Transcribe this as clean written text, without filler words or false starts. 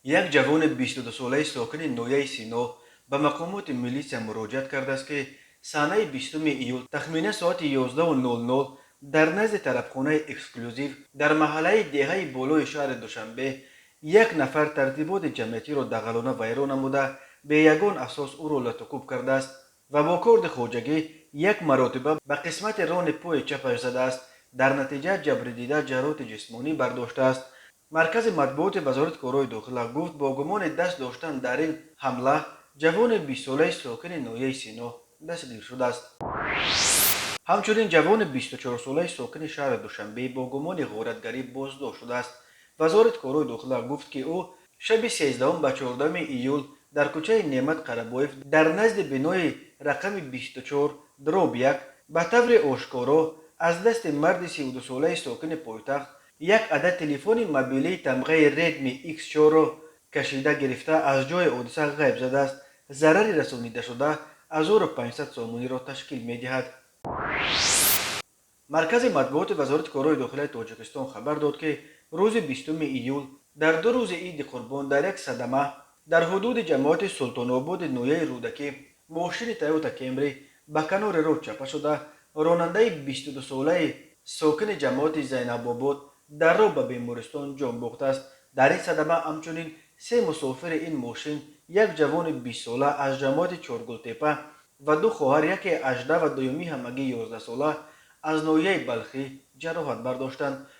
Як ҷавони 22-солаи сокини ноҳияи Сино ба мақомоти милитсия муроҷиат кардааст, ки санаи 20 июл тахминан соати 11:00 дар назди тарабхонаи «Эксклюзив» дар маҳаллаи Деҳаи Болои шаҳри Душанбе як нафар тартиботи ҷамъиятиро дағалона вайрон намуда, бе ягон асос ӯро латукӯб кардааст ва бо корди хоҷагӣ як маротиба ба қисмати рони пои чапаш задааст. Дар натиҷа ҷабрдида ҷароҳати ҷисмонӣ бардоштааст. Маркази матбуоти Вазорати корҳои дохила гуфт, бо гумони даст доштан дар ин ҳамла ҷавони 20-солаи сокини ноҳияи Сино дастгир шудааст. Ҳамчунин ҷавони 24-солаи сокини шаҳри Душанбе бо гумони ғоратгарӣ боздошт шудааст. Вазорати корҳои дохила гуфт, ки ӯ шаби 13 ба 14 июл дар кӯчаи Неъмат Қарабоев дар назди бинои рақами 24/1 ба таври ошкоро аз дасти марди 32-солаи сокини пойтахт як адад телефони мобилии тамғаи Redmi X4-ро кашида гирифта, аз ҷои ҳодиса ғайб задааст. Зарари расонидашуда 1500 сомониро ташкил медиҳад. Маркази матбуоти Вазорати корҳои дохилаи Тоҷикистон хабар дод, ки рӯзи 20 июл дар 2 рӯзи Иди Қурбон дар як садама дар ҳудуди ҷамоати Султонободи ноҳияи Рӯдакӣ мошини Тойота Кемри ба канори роҳ чапа шуда, ронандаи 22-солаи сокини ҷамоати Зайнабобод дар роҳ ба бемористон ҷон бохтааст. Дар ин садама ҳамчунин се мусофири ин мошин, як ҷавони 20-сола аз ҷамоати Чоргултепа ва ду хоҳар, яке 18 ва дуюмӣ ҳамагӣ 11-сола аз ноҳияи Балхӣ, ҷароҳат бардоштанд.